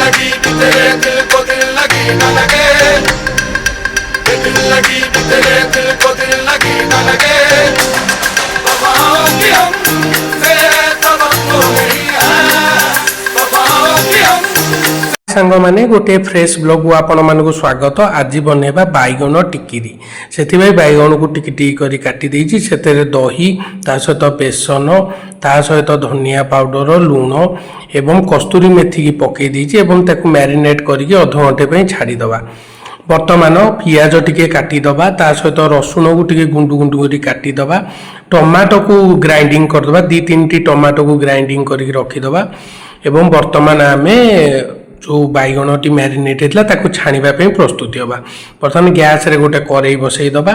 लगी भी तेरे दिल को दिल लगी न लगे, ये दिल लगी भी तेरे दिल को दिल लगी न लगे। वफाओं की हमसे तवक्को नहीं है, वफाओं की हम ସାଙ୍ଗମାନେ, ଗୋଟିଏ ଫ୍ରେଶ୍ ବ୍ଲଗ୍କୁ ଆପଣମାନଙ୍କୁ ସ୍ୱାଗତ। ଆଜି ବନେଇବା ବାଇଗଣ ଟିକିରି। ସେଥିପାଇଁ ବାଇଗଣକୁ ଟିକି ଟିକି କରି କାଟି ଦେଇଛି। ସେଥିରେ ଦହି, ତା ସହିତ ବେସନ, ତା ସହିତ ଧନିଆ ପାଉଡ଼ର, ଲୁଣ ଏବଂ କସ୍ତୁରୀ ମେଥିକି ପକାଇ ଦେଇଛି ଏବଂ ତାକୁ ମ୍ୟାରିନେଟ୍ କରିକି ଅଧଘଣ୍ଟେ ପାଇଁ ଛାଡ଼ିଦେବା। ବର୍ତ୍ତମାନ ପିଆଜ ଟିକେ କାଟିଦେବା, ତା ସହିତ ରସୁଣକୁ ଟିକେ ଗୁଣ୍ଡୁ ଗୁଣ୍ଡୁ କରି କାଟିଦେବା, ଟମାଟୋକୁ ଗ୍ରାଇଣ୍ଡିଙ୍ଗ କରିଦେବା। ଦୁଇ ତିନିଟି ଟମାଟୋକୁ ଗ୍ରାଇଣ୍ଡିଙ୍ଗ କରିକି ରଖିଦେବା ଏବଂ ବର୍ତ୍ତମାନ ଆମେ ଯେଉଁ ବାଇଗଣଟି ମ୍ୟାରିନେଟ୍ ହେଇଥିଲା, ତାକୁ ଛାଣିବା ପାଇଁ ପ୍ରସ୍ତୁତି ହେବା। ବର୍ତ୍ତମାନ ଗ୍ୟାସ୍ରେ ଗୋଟେ କରେଇ ବସେଇ ଦେବା।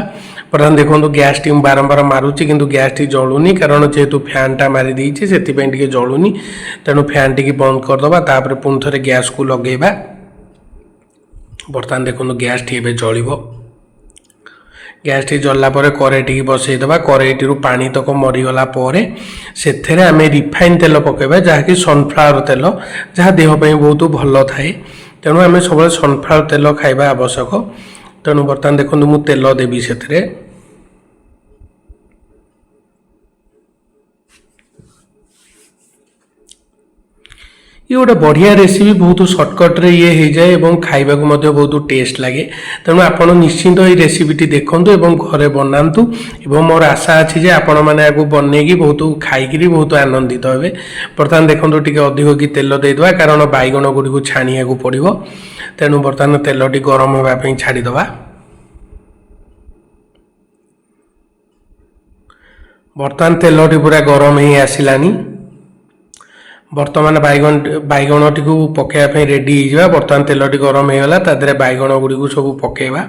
ବର୍ତ୍ତମାନ ଦେଖନ୍ତୁ, ଗ୍ୟାସ୍ଟି ମୁଁ ବାରମ୍ବାର ମାରୁଛି କିନ୍ତୁ ଗ୍ୟାସ୍ଟି ଜଳୁନି, କାରଣ ଯେହେତୁ ଫ୍ୟାନ୍ଟା ମାରି ଦେଇଛି, ସେଥିପାଇଁ ଟିକେ ଜଳୁନି। ତେଣୁ ଫ୍ୟାନ୍ ଟିକେ ବନ୍ଦ କରିଦେବା, ତାପରେ ପୁଣି ଥରେ ଗ୍ୟାସ୍କୁ ଲଗେଇବା। ବର୍ତ୍ତମାନ ଦେଖନ୍ତୁ, ଗ୍ୟାସ୍ଟି ଏବେ ଜଳିବ। ଗ୍ୟାସ୍ଟି ଜଳିଲା ପରେ କରେଇଟିକି ବସେଇଦେବା। କରେଇଟିରୁ ପାଣି ତକ ମରିଗଲା ପରେ ସେଥିରେ ଆମେ ରିଫାଇନ୍ ତେଲ ପକାଇବା, ଯାହାକି ସନଫ୍ଲାୱାର ତେଲ, ଯାହା ଦେହ ପାଇଁ ବହୁତ ଭଲ ଥାଏ। ତେଣୁ ଆମେ ସବୁବେଳେ ସନଫ୍ଲାୱାର ତେଲ ଖାଇବା ଆବଶ୍ୟକ। ତେଣୁ ବର୍ତ୍ତମାନ ଦେଖନ୍ତୁ, ମୁଁ ତେଲ ଦେବି ସେଥିରେ। ଇଏ ଗୋଟେ ବଢ଼ିଆ ରେସିପି, ବହୁତ ସର୍ଟକଟ୍ରେ ଇଏ ହେଇଯାଏ ଏବଂ ଖାଇବାକୁ ମଧ୍ୟ ବହୁତ ଟେଷ୍ଟ ଲାଗେ। ତେଣୁ ଆପଣ ନିଶ୍ଚିନ୍ତ ଏଇ ରେସିପିଟି ଦେଖନ୍ତୁ ଏବଂ ଘରେ ବନାନ୍ତୁ ଏବଂ ମୋର ଆଶା ଅଛି ଯେ ଆପଣମାନେ ଏହାକୁ ବନେଇକି ବହୁତ ଖାଇକିରି ବହୁତ ଆନନ୍ଦିତ ହେବେ। ବର୍ତ୍ତମାନ ଦେଖନ୍ତୁ, ଟିକେ ଅଧିକ କି ତେଲ ଦେଇଦେବା, କାରଣ ବାଇଗଣ ଗୁଡ଼ିକୁ ଛାଣିବାକୁ ପଡ଼ିବ। ତେଣୁ ବର୍ତ୍ତମାନ ତେଲଟି ଗରମ ହେବା ପାଇଁ ଛାଡ଼ିଦେବା। ବର୍ତ୍ତମାନ ତେଲଟି ପୁରା ଗରମ ହେଇ ଆସିଲାଣି। ବର୍ତ୍ତମାନ ବାଇଗଣଟିକୁ ପକାଇବା ପାଇଁ ରେଡ଼ି ହେଇଯିବା। ବର୍ତ୍ତମାନ ତେଲଟି ଗରମ ହେଇଗଲା। ତା ଦେହରେ ବାଇଗଣ ଗୁଡ଼ିକୁ ସବୁ ପକାଇବା।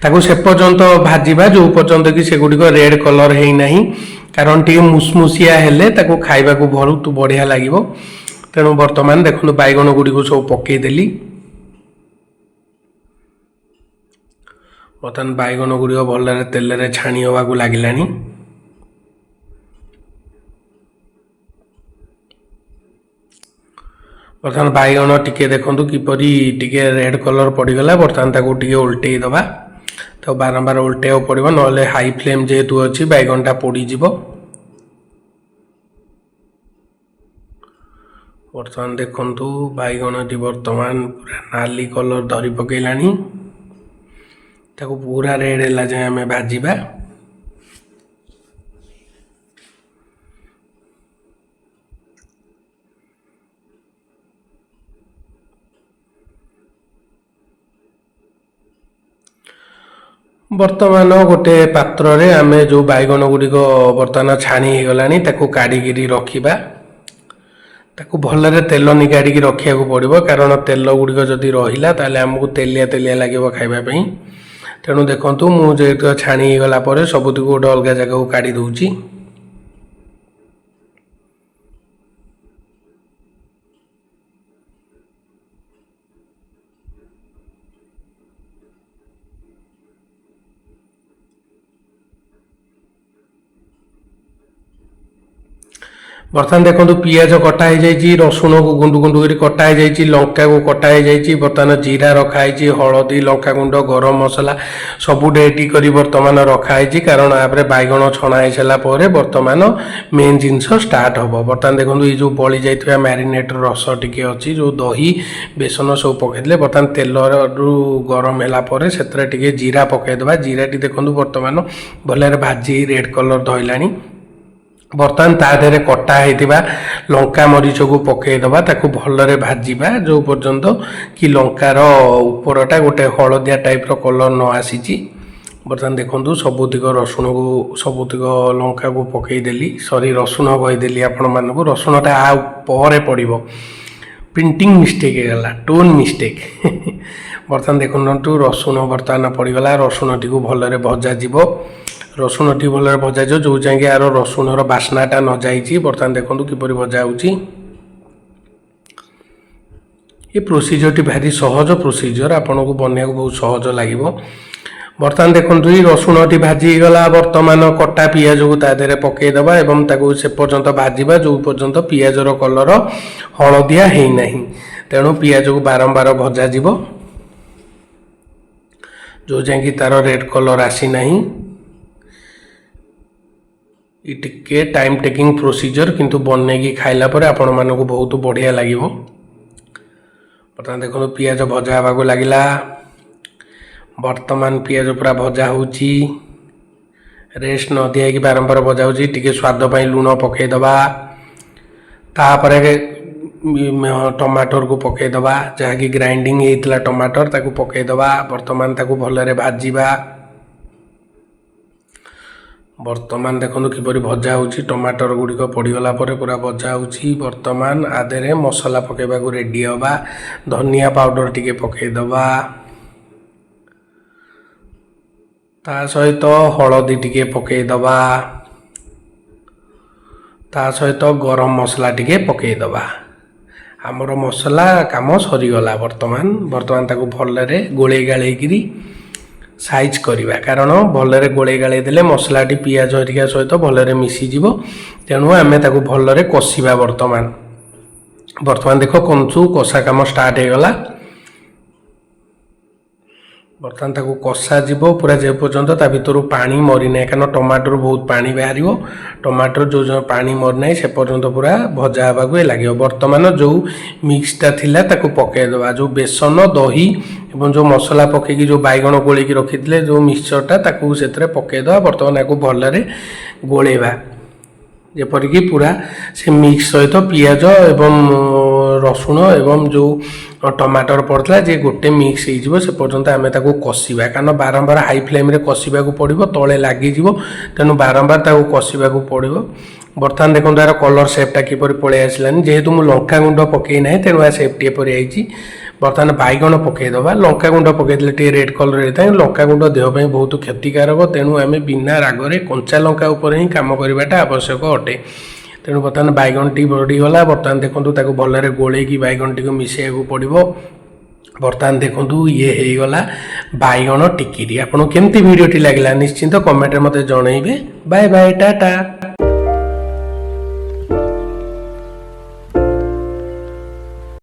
ତାକୁ ସେ ପର୍ଯ୍ୟନ୍ତ ଭାଜିବା, ଯେଉଁ ପର୍ଯ୍ୟନ୍ତ କି ସେଗୁଡ଼ିକ ରେଡ୍ କଲର୍ ହେଇନାହିଁ, କାରଣ ଟିକେ ମୁସମୁସିଆ ହେଲେ ତାକୁ ଖାଇବାକୁ ବହୁତ ବଢ଼ିଆ ଲାଗିବ। ତେଣୁ ବର୍ତ୍ତମାନ ଦେଖନ୍ତୁ, ବାଇଗଣ ଗୁଡ଼ିକୁ ସବୁ ପକାଇଦେଲି। ବର୍ତ୍ତମାନ ବାଇଗଣ ଗୁଡ଼ିକ ଭଲରେ ତେଲରେ ଛାଣି ହେବାକୁ ଲାଗିଲାଣି। ବର୍ତ୍ତମାନ ବାଇଗଣ ଟିକେ ଦେଖନ୍ତୁ, କିପରି ଟିକେ ରେଡ୍ କଲର୍ ପଡ଼ିଗଲା। ବର୍ତ୍ତମାନ ତାକୁ ଟିକେ ଓଲଟେଇ ଦେବା। ତାକୁ ବାରମ୍ବାର ଓଲଟେଇବାକୁ ପଡ଼ିବ, ନହେଲେ ହାଇ ଫ୍ଲେମ୍ ଯେହେତୁ ଅଛି, ବାଇଗଣଟା ପୋଡ଼ିଯିବ। ବର୍ତ୍ତମାନ ଦେଖନ୍ତୁ, ବାଇଗଣଟି ବର୍ତ୍ତମାନ ପୁରା ନାଲି କଲର୍ ଧରି ପକେଇଲାଣି। ତାକୁ ପୁରା ରେଡ୍ ହେଲା ଯାଏଁ ଆମେ ଭାଜିବା। ବର୍ତ୍ତମାନ ଗୋଟେ ପାତ୍ରରେ ଆମେ ଯେଉଁ ବାଇଗଣ ଗୁଡ଼ିକ ବର୍ତ୍ତମାନ ଛାଣି ହେଇଗଲାଣି, ତାକୁ କାଢ଼ିକିରି ରଖିବା। ତାକୁ ଭଲରେ ତେଲ ନିଗାଡ଼ିକି ରଖିବାକୁ ପଡ଼ିବ, କାରଣ ତେଲ ଗୁଡ଼ିକ ଯଦି ରହିଲା, ତାହେଲେ ଆମକୁ ତେଲିଆ ତେଲିଆ ଲାଗିବ ଖାଇବା ପାଇଁ। ତେଣୁ ଦେଖନ୍ତୁ, ମୁଁ ଯେହେତୁ ଛାଣି ହେଇଗଲା ପରେ ସବୁତିକୁ ଗୋଟେ ଅଲଗା ଜାଗାକୁ କାଢ଼ି ଦେଉଛି। ବର୍ତ୍ତମାନ ଦେଖନ୍ତୁ, ପିଆଜ କଟା ହେଇଯାଇଛି, ରସୁଣକୁ ଗୁଣ୍ଡୁ ଗୁଣ୍ଡୁ କରି କଟା ହେଇଯାଇଛି, ଲଙ୍କାକୁ କଟା ହେଇଯାଇଛି। ବର୍ତ୍ତମାନ ଜିରା ରଖା ହେଇଛି, ହଳଦୀ, ଲଙ୍କାଗୁଣ୍ଡ, ଗରମ ମସଲା ସବୁ ରେଡ଼ି କରି ବର୍ତ୍ତମାନ ରଖା ହେଇଛି, କାରଣ ତାପରେ ବାଇଗଣ ଛଣା ହେଇସାରିଲା ପରେ ବର୍ତ୍ତମାନ ମେନ୍ ଜିନିଷ ଷ୍ଟାର୍ଟ ହେବ। ବର୍ତ୍ତମାନ ଦେଖନ୍ତୁ, ଏଇ ଯେଉଁ ବଳି ଯାଇଥିବା ମ୍ୟାରିନେଟ୍ର ରସ ଟିକେ ଅଛି, ଯେଉଁ ଦହି ବେସନ ସବୁ ପକାଇଥିଲେ। ବର୍ତ୍ତମାନ ତେଲରୁ ଗରମ ହେଲା ପରେ ସେଥିରେ ଟିକେ ଜିରା ପକାଇଦେବା। ଜିରାଟି ଦେଖନ୍ତୁ, ବର୍ତ୍ତମାନ ଭଲରେ ଭାଜି ରେଡ୍ କଲର୍ ଧଇଲାଣି। ବର୍ତ୍ତମାନ ତା ଦେହରେ କଟା ହେଇଥିବା ଲଙ୍କା ମରିଚକୁ ପକାଇଦେବା। ତାକୁ ଭଲରେ ଭାଜିବା, ଯେଉଁ ପର୍ଯ୍ୟନ୍ତ କି ଲଙ୍କାର ଉପରଟା ଗୋଟେ ହଳଦିଆ ଟାଇପ୍ର କଲର୍ ନ ଆସିଛି। ବର୍ତ୍ତମାନ ଦେଖନ୍ତୁ, ସବୁତିକ ରସୁଣକୁ, ସବୁତିକ ଲଙ୍କାକୁ ପକାଇଦେଲି, ସରି, ରସୁଣ କହିଦେଲି ଆପଣମାନଙ୍କୁ, ରସୁଣଟା ଆ ପରେ ପଡ଼ିବ। ପ୍ରିଣ୍ଟିଂ ମିଷ୍ଟେକ୍ ହେଇଗଲା, ଟୋନ୍ ମିଷ୍ଟେକ୍। ବର୍ତ୍ତମାନ ଦେଖନ୍ତୁ, ରସୁଣ ବର୍ତ୍ତମାନ ପଡ଼ିଗଲା। ରସୁଣଟିକୁ ଭଲରେ ଭଜାଯିବ। ରସୁଣଟି ଭଲରେ ଭଜାଯିବ, ଯେଉଁ ଯାଏଁକି ଆର ରସୁଣର ବାସ୍ନାଟା ନ ଯାଇଛି। ବର୍ତ୍ତମାନ ଦେଖନ୍ତୁ କିପରି ଭଜା ହେଉଛି। ଏ ପ୍ରୋସିଜରଟି ଭାରି ସହଜ ପ୍ରୋସିଜର, ଆପଣଙ୍କୁ ବନେଇବାକୁ ବହୁତ ସହଜ ଲାଗିବ। ବର୍ତ୍ତମାନ ଦେଖନ୍ତୁ, ଏଇ ରସୁଣଟି ଭାଜି ହେଇଗଲା। ବର୍ତ୍ତମାନ କଟା ପିଆଜକୁ ତା ଦେହରେ ପକାଇଦେବା ଏବଂ ତାକୁ ସେ ପର୍ଯ୍ୟନ୍ତ ଭାଜିବା, ଯେଉଁ ପର୍ଯ୍ୟନ୍ତ ପିଆଜର କଲର ହଳଦିଆ ହେଇନାହିଁ। ତେଣୁ ପିଆଜକୁ ବାରମ୍ବାର ଭଜାଯିବ, ଯେଉଁ ଯାଇକି ତାର ରେଡ୍ କଲର୍ ଆସିନାହିଁ। ଏ ଟିକେ ଟାଇମ୍ ଟେକିଂ ପ୍ରୋସିଜର୍, କିନ୍ତୁ ବନେଇକି ଖାଇଲା ପରେ ଆପଣମାନଙ୍କୁ ବହୁତ ବଢ଼ିଆ ଲାଗିବ। ବର୍ତ୍ତମାନ ଦେଖନ୍ତୁ, ପିଆଜ ଭଜା ହେବାକୁ ଲାଗିଲା। ବର୍ତ୍ତମାନ ପିଆଜ ପୁରା ଭଜା ହେଉଛି, ରେଷ୍ଟ ନ ଦିଆହେଇକି ବାରମ୍ବାର ଭଜା ହେଉଛି। ଟିକେ ସ୍ୱାଦ ପାଇଁ ଲୁଣ ପକାଇଦେବା। ତାପରେ ଟମାଟରକୁ ପକାଇଦେବା, ଯାହାକି ଗ୍ରାଇଣ୍ଡିଙ୍ଗ ହେଇଥିଲା ଟମାଟର, ତାକୁ ପକାଇଦେବା। ବର୍ତ୍ତମାନ ତାକୁ ଭଲରେ ଭାଜିବା। ବର୍ତ୍ତମାନ ଦେଖନ୍ତୁ କିପରି ଭଜା ହେଉଛି। ଟମାଟର ଗୁଡ଼ିକ ପଡ଼ିଗଲା ପରେ ପୁରା ଭଜା ହେଉଛି। ବର୍ତ୍ତମାନ ଆ ଦେହରେ ମସଲା ପକାଇବାକୁ ରେଡ଼ି ହେବା। ଧନିଆ ପାଉଡ଼ର ଟିକେ ପକାଇଦେବା, ତା ସହିତ ହଳଦୀ ଟିକେ ପକାଇଦେବା, ତା ସହିତ ଗରମ ମସଲା ଟିକେ ପକାଇଦେବା। ଆମର ମସଲା କାମ ସରିଗଲା ବର୍ତ୍ତମାନ। ବର୍ତ୍ତମାନ ତାକୁ ଭଲରେ ଗୋଳେଇ ଗାଳେଇକିରି ସାଇଜ୍ କରିବା, କାରଣ ଭଲରେ ଗୋଳେଇ ଗାଳେଇ ଦେଲେ ମସଲାଟି ପିଆଜ ହେରିକା ସହିତ ଭଲରେ ମିଶିଯିବ। ତେଣୁ ଆମେ ତାକୁ ଭଲରେ କଷିବା ବର୍ତ୍ତମାନ। ବର୍ତ୍ତମାନ ଦେଖ କଞ୍ଚୁ କଷା କାମ ଷ୍ଟାର୍ଟ ହେଇଗଲା। ବର୍ତ୍ତମାନ ତାକୁ କଷାଯିବ ପୁରା, ଯେ ପର୍ଯ୍ୟନ୍ତ ତା ଭିତରୁ ପାଣି ମରିନାହିଁ, କାରଣ ଟମାଟୋରୁ ବହୁତ ପାଣି ବାହାରିବ। ଟମାଟୋ ଯେଉଁ ଯେଉଁ ପାଣି ମରିନାହିଁ, ସେ ପର୍ଯ୍ୟନ୍ତ ପୁରା ଭଜା ହେବାକୁ ଲାଗିବ। ବର୍ତ୍ତମାନ ଯେଉଁ ମିକ୍ସଟା ଥିଲା, ତାକୁ ପକାଇଦେବା। ଯେଉଁ ବେସନ, ଦହି ଏବଂ ଯେଉଁ ମସଲା ପକାଇକି ଯେଉଁ ବାଇଗଣ ଗୋଳେଇକି ରଖିଥିଲେ, ଯେଉଁ ମିକ୍ସଚରଟା, ତାକୁ ସେଥିରେ ପକାଇଦେବା। ବର୍ତ୍ତମାନ ଏହାକୁ ଭଲରେ ଗୋଳେଇବା, ଯେପରିକି ପୁରା ସେ ମିକ୍ସ ସହିତ ପିଆଜ ଏବଂ ରସୁଣ ଏବଂ ଯେଉଁ ଟମାଟର ପଡ଼ିଥିଲା ଯେ ଗୋଟେ ମିକ୍ସ ହେଇଯିବ, ସେ ପର୍ଯ୍ୟନ୍ତ ଆମେ ତାକୁ କଷିବା। କାରଣ ବାରମ୍ବାର ହାଇ ଫ୍ଲେମ୍ରେ କଷିବାକୁ ପଡ଼ିବ, ତଳେ ଲାଗିଯିବ। ତେଣୁ ବାରମ୍ବାର ତାକୁ କଷିବାକୁ ପଡ଼ିବ। ବର୍ତ୍ତମାନ ଦେଖନ୍ତୁ, ଏହାର କଲର୍ ସେପ୍ଟା କିପରି ପଳେଇ ଆସିଲାନି। ଯେହେତୁ ମୁଁ ଲଙ୍କା ଗୁଣ୍ଡ ପକାଇ ନାହିଁ, ତେଣୁ ଏହା ସେପ୍ଟି ଏପରି ହେଇଛି। ବର୍ତ୍ତମାନ ବାଇଗଣ ପକାଇଦେବା। ଲଙ୍କା ଗୁଣ୍ଡ ପକାଇଦେଲେ ଟିକେ ରେଡ୍ କଲର୍ ହେଇଥାଏ। ଲଙ୍କା ଗୁଣ୍ଡ ଦେହ ପାଇଁ ବହୁତ କ୍ଷତିକାରକ, ତେଣୁ ଆମେ ବିନା ରାଗରେ କଞ୍ଚା ଲଙ୍କା ଉପରେ ହିଁ କାମ କରିବାଟା ଆବଶ୍ୟକ ଅଟେ। ତେଣୁ ବର୍ତ୍ତମାନ ବାଇଗଣଟି ବଢ଼ିଗଲା। ବର୍ତ୍ତମାନ ଦେଖନ୍ତୁ, ତାକୁ ଭଲରେ ଗୋଳେଇକି ବାଇଗଣଟିକୁ ମିଶାଇବାକୁ ପଡ଼ିବ। ବର୍ତ୍ତମାନ ଦେଖନ୍ତୁ, ଇଏ ହେଇଗଲା ବାଇଗଣ ଟିକିରି। ଆପଣଙ୍କୁ କେମିତି ଭିଡ଼ିଓଟି ଲାଗିଲା, ନିଶ୍ଚିନ୍ତ କମେଣ୍ଟରେ ମୋତେ ଜଣାଇବେ। Bye bye, Tata.